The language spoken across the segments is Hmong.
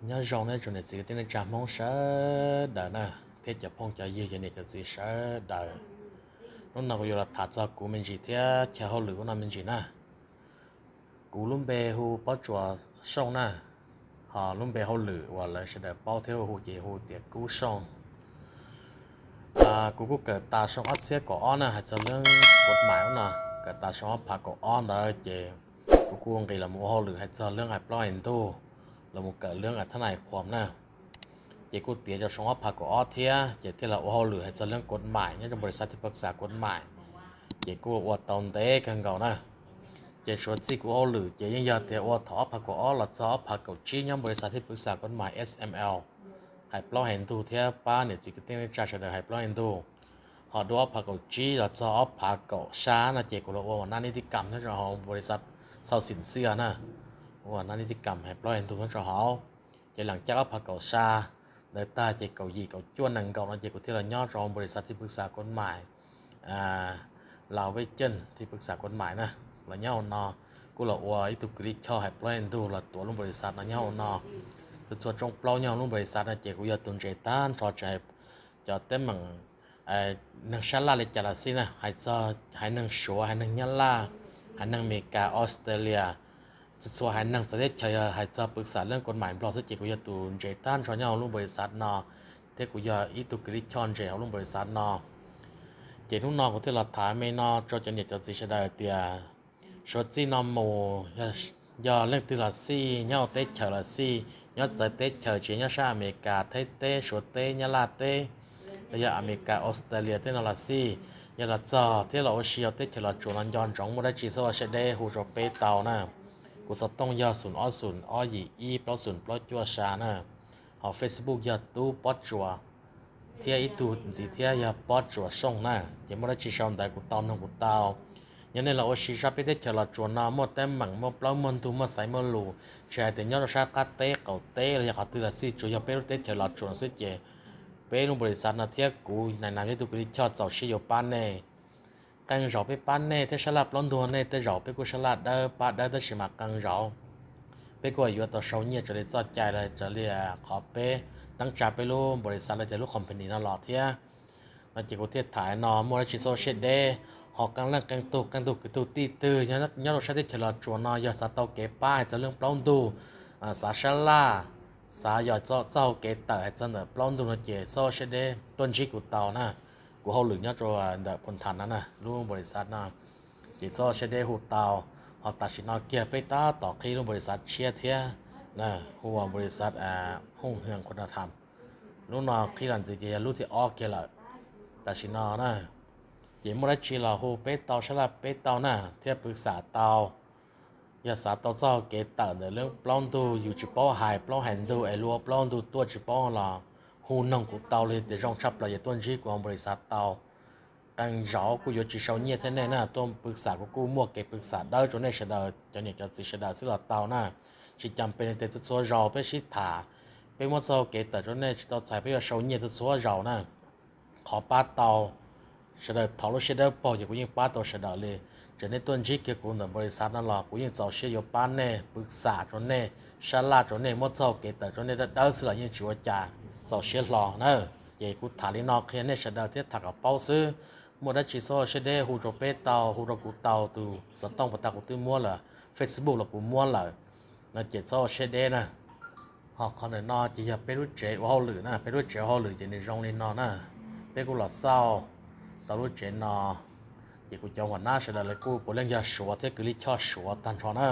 Nyob zoo nej tsoom niam txiv kwv tij neej tsa Hmoob sawv daws na, thiab cov phooj cov ywg cov niam cov txiv sawv daws. Hnub no kuv yuav los tham txog kuv me ntsis thiab chaw hauj lwm ub no me ntsis na. Kuv lub npe hu Pob Tsuas Sooj na, ho lub npe hauj lwm uas lawv sawv daws paub thiab hu ces hu tias Kub Sooj. Kuv kuj kawm tas xyoo ob txhiab kaum ob na, hais txog leej kod mais ub no, kawm tas xyoo ob phav kaum ob ntawd ces kuv kuj nqis los mus ua hauj lwm hais txog leej hais plaub hais ntug, los mus kawm leej thab nais khuam na. Ces kuj tiav rau xyoo ob phav kaum ob thiab ces thiaj los ua hauj lwm hais txog leej kod mais nyob rau npau li xav thib pawg xav kod mais, ces kuj ua tau ntev kawg nkaus na. Ces suav txij kuv hauj lwm ces yeej yog tias ua thaum ob phav kaum ob los txog ob phav kaum tsib nyob npau li xav thib pawg xav kod mais S M L, hais plaub hais ntug thiab pab niam txiv kwv tij neej tsa sawv daws hais plaub hais ntug. Ho dua ob phav kaum tsib los txog ob phav kaum xya no ces kuv los ua ua nab nib tib kam nyob rau hauv npau li xav xau xim xiaj na, ua nab nib tib kam hais plaub hais ntug nyob rau hauv. Ces leej caj ob phav kaum xya ntawd tag ces kaum yim kaum cuaj nees nkaum no ces kuv thiaj los nyob rau hauv npau li xav thib pawg xav kod mais, Las Vej Ceej thib pawg xav kod mais na. Los nyob hauv no kuj los ua ib tug kws lij choj hais plaub hais ntug los tuav lub npau li xav no nyob hauv no. Txhua txhua rooj plaub nyob hauv lub npau li xav no ces kuv yog tus ntsev tag nrho, tsis hais cov teeb meem neeg sab laj li cas los xij na, hais txog haiv neeg Suav, haiv neeg Nyab Laj, haiv neeg Amelikas, Australia, txhua txhua haiv neeg txawv teb chaws yog hais txog pawg xav leej kod mais Nplog xwb ces kuv yog tus ntsev tag nrho nyob hauv lub npau li xav no, thiab kuv yog ib tug kws lij choj ntsev hauv lub npau li xav no. Ces hnub no kuv thiaj los tham me no rau cov niam cov txiv sawv daws tias suav txij no mus yog leej twg los xij, nyob hauv teb chaws los xij, nyob txawv teb chaws tsis nyob sab Amelikas, Thaib teb, Suav teb, Nyab Laj teb, los yog Amelikas, Australia teb no los xij, yog los txog thiab los ua si hauv teb chaws Los Tsuas no nco ntsoov muaj dab tsi txhob ua siab deb hu rau peb tau na. Kuv xov tooj yog xoom ob xoom ob yim ib plaub xoom plaub cuaj sa na. Ho Facebook yog Tub Pob Tsuas, thiab ib tug ntxiv thiab yog Pob Tsuas Sooj na. Ces muaj dab tsi sau ntawv kuv tau noog kuv tau. Yog nej los ua si sab peb teb chaws Los Tsuas no muaj teeb meem muaj plaub muaj ntug muaj xaiv muaj lus, tsis hais tias nyob rau sab qab teb qaum teb los yog qhov twg los xij, tsuas yog peb lub teb chaws Los Tsuas xwb ces peb lub npau li xav no thiab kuv Nais Nas thiab tus kws lij choj txaus siab yuav pab nej. Qee zaum peb pab nej thiab sab laj plaub ntug nej, tej zaum peb kuj sab laj dawb pab dawb tab sis mas qee zaum peb kuj yuav tau sau nyiaj raws li txoj cai los raws li qhov peb teeb tsa peb lub npau li xav los tias lub company no los thiab. No ces kuv thiaj tham no muaj dab tsi txhob ua siab deb. Ho qee leej qee tug qee tug kwv tug tij twg nyob rau sab teb chaws Los Tsuas no yog xav tau kev pab hais txog leej plaub ntug, xav sab laj, xav yog txoj hau kev tawm hais txog ntawm plaub ntug no ces txhob ua siab deb tuaj ntsib kuv tau na. Kuv hauj lwm nyob rau ntawm Phu Thas no na, lub npau li xav no, ces txhob ua siab deb hu tau. Ho tam sim no kiag peb tab tom qhib lub npau li xav tshiab thiab, hu ua npau li xav Hooj Hwm Khu Na Tham. Lub no qhib los ntxiv ces yog lub thib ob kiag lawm. Tam sim no na, ces muaj dab tsi los hu peb tau, sab laj peb tau na, thiab pwv xam tau. Yog xav tau txoj hau kev tawm ntawm leej plaub ntug yus tsis paub hais plaub hais ntug es luag ua plaub ntug tuaj tsis paub los hu noog kuv tau li tias zoo tshaj plaws ces tuaj ntsib kuv hauv npau li xav tau. Qee zaum kuj yuav tsis sau nyiaj thiab nej na, tuaj pwv xam kuv kuj muaj kev pwv xam dawb rau nej sawv daws cov niam cov txiv sawv daws xwb los tau na. Tsis cas pes li tias txhua txhua zaus peb sib tham, peb muab txoj hau kev tawm rau nej tsis tau txhais peb yuav sau nyiaj txhua txhua zaus na. Qhov pab tau, sawv daws thov lub siab dawb paug ces kuv yeej pab tau sawv daws li. Tseem nej tuaj ntsib kiag kuv ntawm npau li xav no los kuv yeej txaus siab yuav pab nej, pwv xam rau nej, sab laj rau nej, muab txoj hau kev tawm rau nej dawb dawb xwb los yeej tsis ua cas, txaus siab hlo na. Ces kuv tham li no qhia nej sawv daws thiab tham kom paub xwb. Muaj dab tsi txhob ua siab deb hu rau peb tau, hu rau kuv tau, tus xov tooj puas tas kuv twb muab lawm, Facebook los kuv muab lawm, no ces txhob ua siab deb na. Ho qhov ntawm no ces yog peb lub tsev ua hauj lwm na, peb lub tsev ua hauj lwm ces nws zoo li no na. Peb kuj los xauj tau lub tsev no, ces kuv cov huam nab sawv daws lawv kuj puav leej yog Suav thiab kwv lij choj Suav tag nrho na.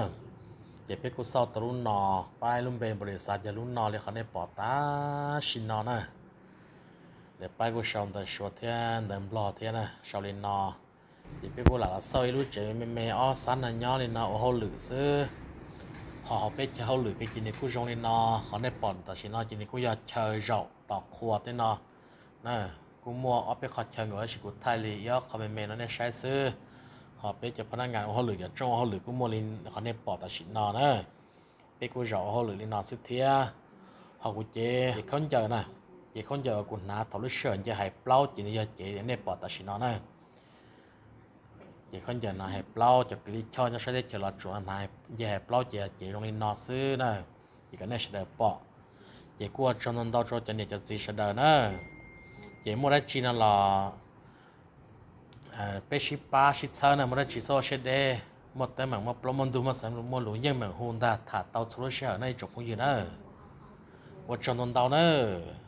Ces peb kuj xauj tau lub no, pab lub npe npau li xav yog lub no li qhov nej pom tam sim no na. Lawv pab kuj sau ntawv Suav thiab ntawv Nplog thiab na, sau li no. Ces peb kuj lam los xauj ib lub tsev me me ob xab no nyob li no ua hauj lwm xwb. Ho hauv peb chaw hauj lwm peb ces nws kuj zoo li no, qhov nej pom tam sim no ces nws kuj yog chaw zaum tom qhua tej no na. Kuj muaj ob peb qhov chaw nkaus tab sis kuv thaij li ib ob qho me me no nej saib xwb. Ho peb cov phab nab ngas ua hauj lwm, cov tsooj ua hauj lwm kuj muaj li qhov nej pom tam sim no na. Peb kuj zaum ua hauj lwm li no xwb thiab. Ho kuv cev khaub ncaws na, cev khaub ncaws uas kuv hnav thaum lub sij hawm nce hais plaub ces nws yog cev nej pom tam sim no na. Ces khaub ncaws hnav hais plaub, cov kwv lij choj nyob sab teb chaws Los Tsuas hnav nce hais plaub ces yog cev zoo li no xwb na. Ces kom nej sawv daws pom. Ces kuj ua tsaug ntau ntau rau cov niam cov txiv sawv daws na. Ces muaj dab tsi no los peb sib pab sib txhawb na, muaj dab tsi txhob ua siab deb, muaj teeb meem muaj plaub muaj ntug muaj xeev muaj lus yeej meem hu ntag, tham tau txhua lub sij hawm na ib tsoom phooj ywg na. Ua tsaug ntau ntau nawb.